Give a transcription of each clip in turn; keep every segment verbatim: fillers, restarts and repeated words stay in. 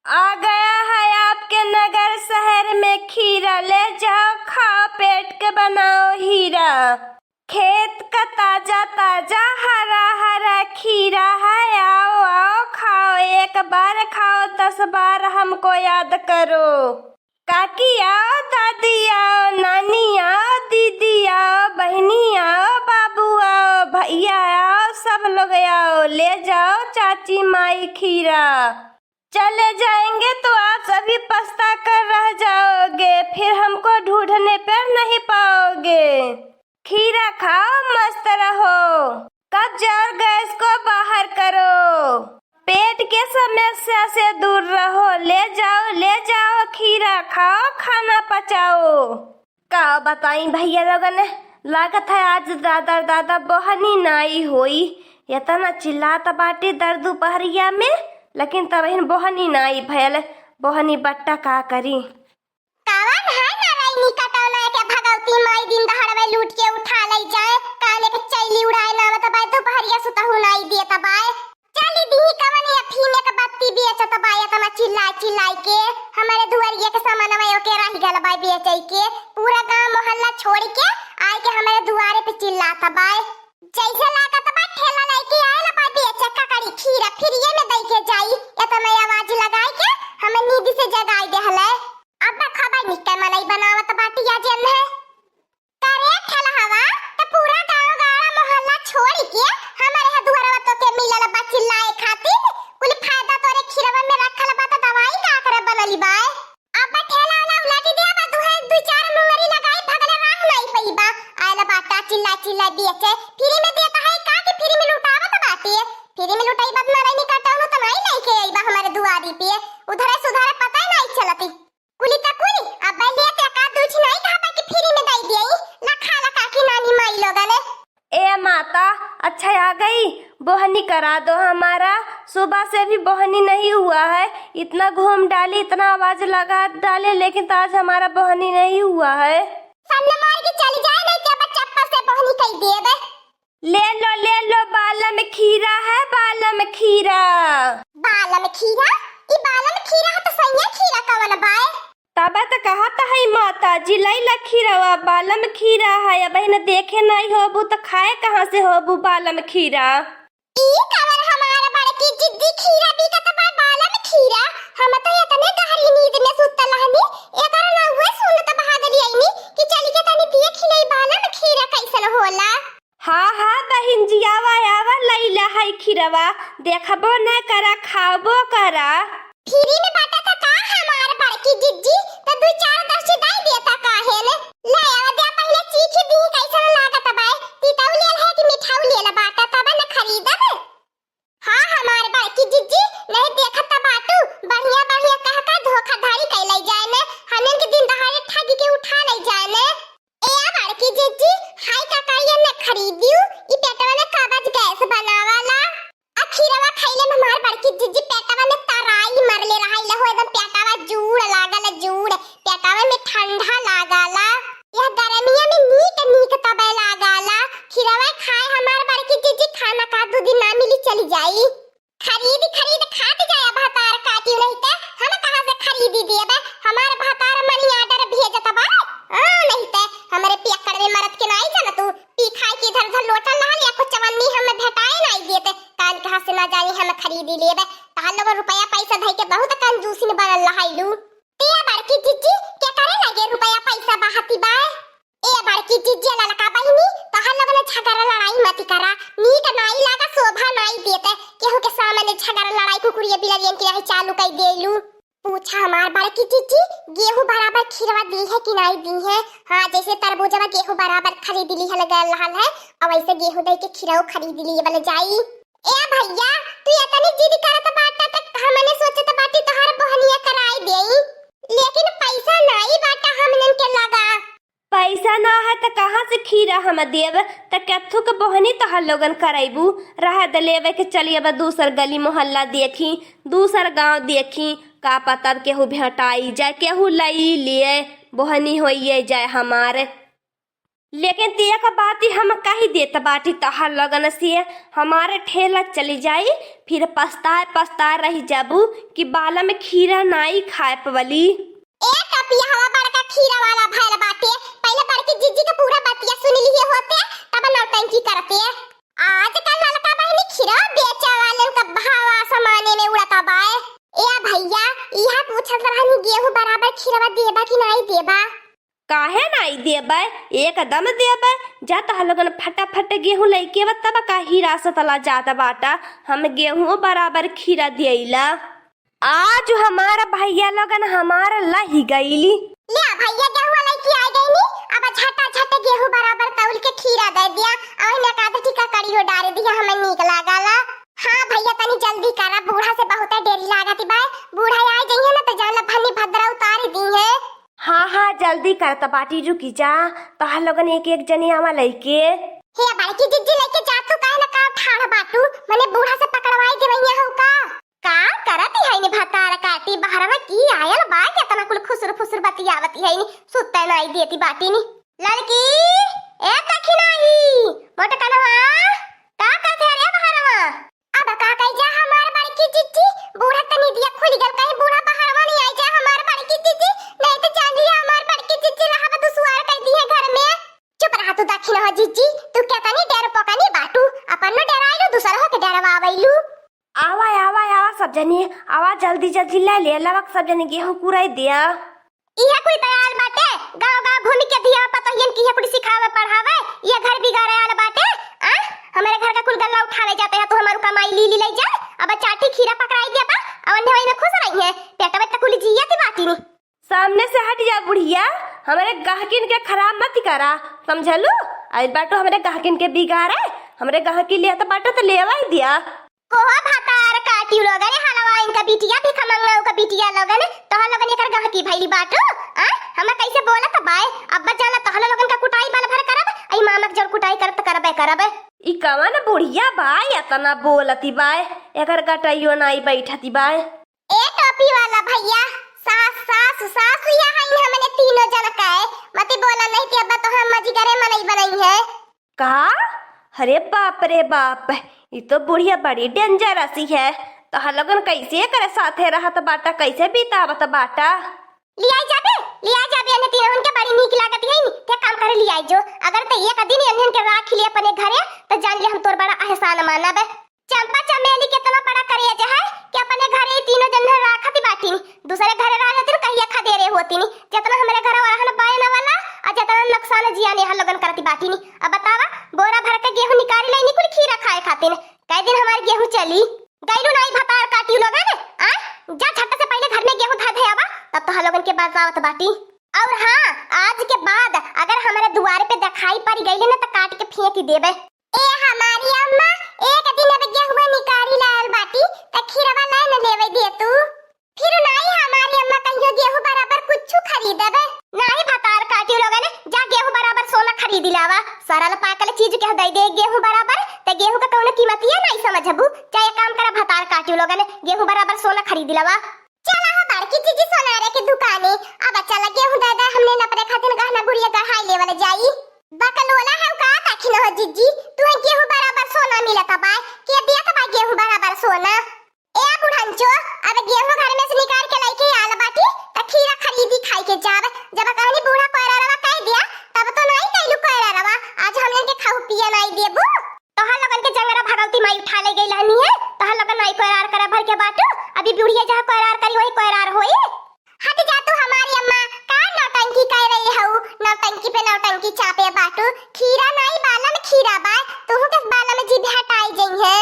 आ गया है आपके नगर शहर में खीरा, ले जाओ खाओ पेट के बनाओ हीरा। खेत का ताजा ताजा हरा हरा खीरा है, आओ आओ खाओ, एक बार खाओ दस बार हमको याद करो। काकी आओ, दादी आओ, नानी आओ, दीदी आओ, बहिनी आओ, बाबू आओ, भैया आओ, सब लोग आओ, ले जाओ चाची माई खीरा। चले जाएंगे तो आप सभी पछता कर रह जाओगे, फिर हमको ढूंढने पर नहीं पाओगे। खीरा खाओ, मस्त रहो, कब्ज और गैस को बाहर करो, पेट के समस्या से दूर रहो। ले जाओ, ले जाओ, खीरा खाओ, खाना पचाओ। का बताई भैया लोगन, लागत है आज दादा दादा बोहनी नाई होई। इतना चिल्लात बाटे दर दुपहरिया में, लेकिन तबहिन बोहनी नाई भयल। बोहनी बट्टा का करी। कवन है नारायणी कटौना के भगवती माई दिन दहाड़वे लूट के उठा लई जाए, काले के चैली उड़ाए ना आवत बाय दुपहरिया सुतहु नाई देत बाय। चली दीही कवन ये अफीमे के बत्ती बेचत बाय, इतना चिल्ला चिल्लाई के हमरे दुआरिया के सामानवा ओके रह गल बाय बेचई के। पूरा गांव मोहल्ला छोड़ के आए के हमरे दुआरे पे चिल्लात बाय। जैसे लागत बा ठेला लेके आयल बा बेचे ककड़ी खीरा फ्रीए में दई के जाई, इतना आवाज लगाई के हमें नींद से जगाई देहले। अब खबर निकल मनई बनावत बाटी आज एन्हे। करे ठेला हवा त पूरा गांव गाड़ा मोहल्ला छोड़ के हमरे ह दुआरवा तो के मिलल बा चिल्लाए खातिर। कुल फायदा तोरे खीरवा में रखल बा त दवाई का करे बनली बा। अब ठेला वाला उलट दिया बा, दुहे दू चार मुंगरी लगाई भगले राह नहीं पई बा। आयल बाटा चिल्ला चिल्ला बेचे, फ्री में देता है का कि फ्री में लुटावत बाटे। फ्री में लुटाई बात ना नहीं काटौनो त नहीं लेके आई बा हमारे दुआरी पे। उधर सुधारे पता ही नहीं चलती। कुली त कुली, अब ले ते का दूछ नहीं कहा बा कि फ्री में दई दिए, लखा लखा की नानी माई लोगन। ए माता, अच्छा आ गई, बोहनी करा दो हमारा। सुबह से भी बोहनी नहीं हुआ है, इतना घूम डाली, इतना आवाज लगा डाले, लेकिन तो आज हमारा बोहनी नहीं हुआ है। सन्न मार के चली जाए, नहीं तो अब चप्पल से बोहनी कई देबे। ले लो, ले लो, बालम खीरा है, बालम खीरा। बालम खीरा? ई बालम खीरा है तो सैया खीरा कवन बाय? तब त कहत है माता जी, लैला खीरवा, बालम खीरा है, अबहिन देखे नहीं होबू त खाए कहाँ से होबू बालम खीरा? ई कवन हमार बड़की जिद्दी खीरा बिकत बा, बालम खीरा? हम तो इतने गहरी नींद में सुतल रहनी, एकर नाउए सुनत भागली आईनी कि चली के तनी देख ले बालम खीरा कैसन होला। हाँ, हाँ, बहिन जी, आवा, आवा, लैला है खीरवा, देखबो न करा, खाबो करा। फ्री में बाटा त का हमार बड़की जिज्जी, त दू चार दर्शी दाई देता काहे ने? ले आवा दे, पहिले चीखी दी, कैसन लागत बाय? तीताऊ लेल है कि मिठाऊ लेल बाटा, तब न खरीदब। हाँ, हमार बड़की जिज्जी, नहीं देखत त बाटू, बढ़िया बढ़िया कह का धोखाधड़ी कैले जाए ने, हमन के दिन दहाड़े ठगी के उठा ले जाए ने। ए बड़की जिज्जी, हाय का का ये न खरीदियो, ई पेटवा में कब्ज गैस बनावाला। आ खीरवा खइले में हमार बड़की जिज्जी पेटवा में तराई मरले रहाई लहो, एकदम पेटवा जूड़ लागल जूड़, पेटवा में ठंडा लागला। यह गरमिया में नीक नीक तबे लागला। खीरवा खाए हमार बड़की जिज्जी खाना का दू दिन ना मिली चली जाई। खरीद खरीद खात जाया भतार काटी, नहीं ते हम कहाँ से खरीदी देबे? हमार भतार मनी ऑर्डर भेजत बा। हाँ, नहीं ते हमरे पियक्कड़ में मरद के नाई जानतू, पी खाए के इधर उधर लोटल रहल या कुछ चवन्नी हम भेटाए नाई देते। कान कहाँ से ना जानी हम खरीदी लेबे। तहार लोग रुपया पैसा धई के बहुत कंजूसिन बनल रहलू। ते बड़की जिज्जी, के करे लगे रुपया पैसा बहाती बा? ए बड़की जिज्जी ललका बहिनी, तहार लोगन झगड़ा लड़ाई मत करा। नीक नाई लागा, शोभा नाई देते। केहू के सामने झगड़ा लड़ाई कुकुरिया बिलरियन के यहाँ चालू कई देलू। पूछा हमार बड़की जिज्जी, गेहूं बराबर खीरवा दी है कि नाई दी है? हाँ, जैसे तरबूजवा गेहूं बराबर खरीद ली हल गल रहल है, और वैसे गेहूं दे के खीरवा खरीद ली बल जाई। ए भैया, तू इतनी जिद करत बाटा त हमने सोचत बाटी तोहार बहनिया कराई देई, लेकिन पैसा नाई बाटा हमनन के लगा। पैसा ना है त कहाँ से खीरा हम देब? त केथू के बोहनी तोहर लोगन करैबू? रह द लेवे के चली अब दूसर गली मोहल्ला देखी, दूसर गांव देखी, का पता अब केहू भेटाई जाए, केहू लई लिए, बोहनी होइए जाए हमार। लेकिन ते एक बात ही हम कही देत बाटी तोहर लोगन से, हमार ठेला चली जाई, फिर पछताए पछताए रहि जाबू कि बाला में खीरा नाई खाए पवली। ए टपिया, हवा बड़का खीरा वाला भइल बाटे, पहिले बड़की जिज्जी के पूरा बतिया सुन लिहे होते, तब नौटंकी करते। आजकल ललका बहिनी खीरा बेचे वालन का भाव आसमाने में उड़त बाए। ए भइया, इहा पूछत रहनी, गेहूं बराबर खीरवा देबा कि नाई देबा? काहे नाई देबे? एकदम देबे। जा तोह लोगन फटाफट गेहूं लइके आवा, तब का हीरा से तला जात बाटा। हम गेहूं बराबर खीरा देइला। आज हमार भइया लोगन हमार लही गइली। ले भइया, गेहूं लइके आ गइनी। अब झटा झट गेहूं बराबर तौल के खीरा दे दिया। और में का टीका कड़ियो डाल दिया, हमें नीक लागला। हाँ भइया, तनी जल्दी करा, बूढ़ा से बहुते देरी लागत बा। बूढ़ा आ जइहे ना तो जान ला भन्नी भद्रा उतार दी है। हाँ, हाँ, जल्दी करत बाटी, रुकी जा। तोहार लोगन एक एक जने आवा लइके। हे बड़की जिज्जी, लइके जा तू, काहे ना का ठाढ़ बाटू? मने बूढ़ा से पकड़वाई देवइया हऊ का? का करत हईन भतार काटी, बहरवा की आयल बा, केतना कुल खुसुर फुसुर बतियावत हईन, सुत्ते नाई देती बाटी नी। लड़की, ए दखिनाही, मोटकनवा, का करत है रे बहरवा? अब का कही जा हमार बड़की जिज्जी, बूढ़ा तनी दिया खुल गल, कहीं बूढ़ा बहरवा नहीं आई जा हमार बड़की जिज्जी, नहीं तो जान लिया हमार बड़की जिज्जी रहब दुसवार कर दी है घर में। चुप रहा तू दखिना हो जिज्जी, तू केतनी डेर पोकनी बाटू, अपन नो डेराइलू, दूसर हो के डेरवावैलू। आवा, आवा, आवा सब जनी, आवा जल्दी जल्दी ले ले, लवक सब जनी गेहूं कुराई दिया। इहे कुल तैयार बाटे, गांव गांव घूम के धिया पतोहियन की इहे कुल सिखावे पढ़ावे, ये घर बिगाड़े आल बाटे। आ, हमारे घर का कुल गल्ला उठावे जाते हैं, तू हमारू कमाई ली ली ले जा। अब चाटी खीरा पकड़ाई दिया बा, अब अन्य वही में खुश रही है, पेट में तकुल जिया ती बाटी नी। सामने से हट जा बुढ़िया, हमारे गहकिन के खराब मत करा, समझलू? आइल बाटू हमारे गहकिन के बिगाड़े, हमारे गहकी लिया तो बाटो तो लेवा ही दिया। कोहा भतार काटियो लोगन, हलवाइन का बिटिया, भिखमंगा का बिटिया लोगन, तोहर लोगन एकर गहकी भइली बाटू, आ? हमरा कैसे बोलत बाय? अब्बा जाना तोहर लोगन का कुटाई बल भर करब, आई मामा के जौन कुटाई करब त करबे करब। ई कवन बुढ़िया बा, एतना बोलती बाय, एकर गटइयो नाई बैठती बाय। ए टोपी वाला भइया, सास, सास, सास, यह है हमने तीनों जन का है, मती बोला नहीं कि अब्बा तो हम मजिगरे मनई बनई है। का? अरे बाप रे बाप, ई तो बुढ़िया बड़ी डेंजरस ही है। तोहर लोगन कैसे एकरे साथे रहत बाटा, कैसे बितावत बाटा? लियाई जाबे, लियाई जाबे, एन्हे तीनों के बड़ी नीक लागत है नी। ते काम करे लियाई जो, अगर ते एक दिन एन्हन के राख लिए अपने घरे, तो जान ले हम तोर बड़ा एहसान मानब। चंपा चमेली केतना बड़ा करेज है कि अपने घरे ई तीनों जन राखत बाटिन, दूसरे घरे रह जातिन कहिया खदेरे होतिन। जितना हमरे घर रहन बायन वाला, आ जितना नुकसान जियान यहाँ लोगन करत बाटिन। अब बतावा, बोरा भर के गेहूं निकाली लइनी कुल खीरा खाए खातिन। कई दिन हमार गेहूं चली? गइलू नाई भतार काटियो लोगन, आ? जा झट से पहिले घर में गेहूं धर दे आवा, तब तोहर लोगन के बतावत बाटी। और हाँ, आज के बाद अगर हमारे दुआरे पे दिखाई पड़ गई ना तो काट के फेंक देबे। ए हमारी अम्मा, एक दिन अब गेहुआ निकारी लायल बाटी, त खीरवा लाए न लेवे दे तू। फिर नाई हमारी अम्मा कहियो गेहूं बराबर कुछु खरीदबे। नाई भतार काटियो लोगन, जा गेहूं बराबर सोना खरीद लावा। सरल पाकल चीज के दे दे गेहूं बराबर, त गेहूं का कौनो कीमतिये नाई समझबू। जा एक काम करा भतार काटियो लोगन, गेहूं बराबर सोना खरीद लावा। चला हो बड़की जिज्जी सोनारे के दुकाने, अब चला गेहूं दे दे, हमने अपने खातिर गहना गुड़िया गढ़ाई लेवल जाई। बकलोला है का ताखिन हो जिज्जी, तू है गेहूं बराबर सोना मिलत बाय, के दियत बा गेहूं बराबर सोना? ए बुढ़ंचो, अब गेहूं घर में से निकाल के लइके आल बाटी, त खीरा खरीदी खाई के जाब। जब कहनी बूढ़ा कोयरारवा कह दिया, तब तो नाई कैलू कोयरारवा, आज हमने के खाऊ पिया नाई देबू। तोहार लोगन के जंगरा भगवती माई उठा ले गई रहनी है, तोहार लोगन नाई कोयरार करे भर के बाटू, अभी बुढ़िया जहाँ कोयरार करी वही कोयरार होई। हट जा तू हमारी अम्मा, का नौटंकी कर रही हऊ? नौटंकी पे नौटंकी चापे बाटू। खीरा नाई बाला में खीरा बाय, तुहू के बाला में जीभ हटाई जइहे।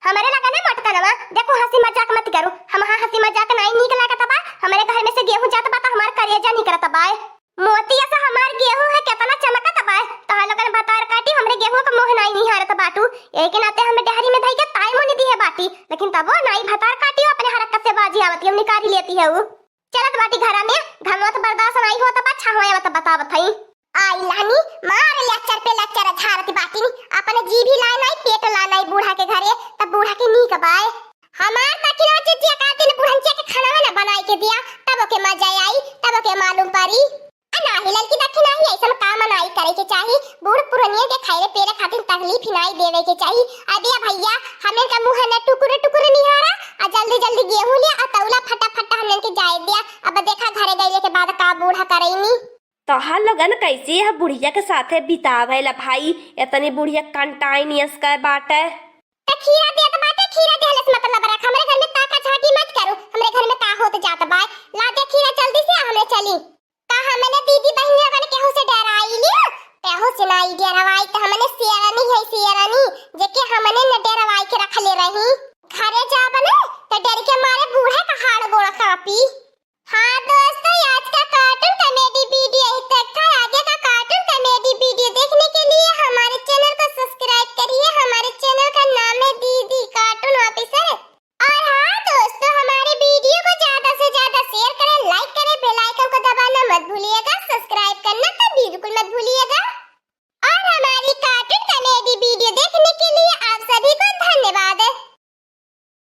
हमरे लगा ना मोटकनवा, देखो हंसी मजाक मत करू, हम हाँ हंसी मजाक नाई नीक लागत बा। हमरे घर में से गेहूं जात बा त हमार करेजा निकरत बाय। मोतिया से हमार गेहूं है केतना चमकत बाय, तोहार लोगन भतार काटी हमरे गेहूं का मोह नाई निहारत बाटू। एही के नाते हम डेहरी में धई के ताई मुनि दिहे बाटी, लेकिन तबो नाई भतार काटी अपने हरकत से बाजी आवती हम निकारी लेती है उ। चलत बाटी घरा में, घमवा त बर्दाश्त नाई होत बा, छाहवा आवत बतावत हई। आई लानी, मार लच्चर पे लच्चर झारत बाटी नी, अपने जीभी लाए नाई, पेट लाए नाई बूढ़ा के घरे, तब बूढ़ा के नीक बाय। हमार दखिना जिज्जी एकाध दिन बुढ़ंचिया के खाना वाना बनाई के दिया, तब ओके मजा आई, तब ओके मालूम पड़ी। आ नाही ललकी दखिना ही ऐसन काम नाई कर। करैनी। तोहार लोगन कैसे यह बुढ़िया के साथे बितावेला भाई? इतनी बुढ़िया कंटाई नियस के बाटे। त खीरा देत बाटे, खीरा देहले से मतलब रख। हमरे घर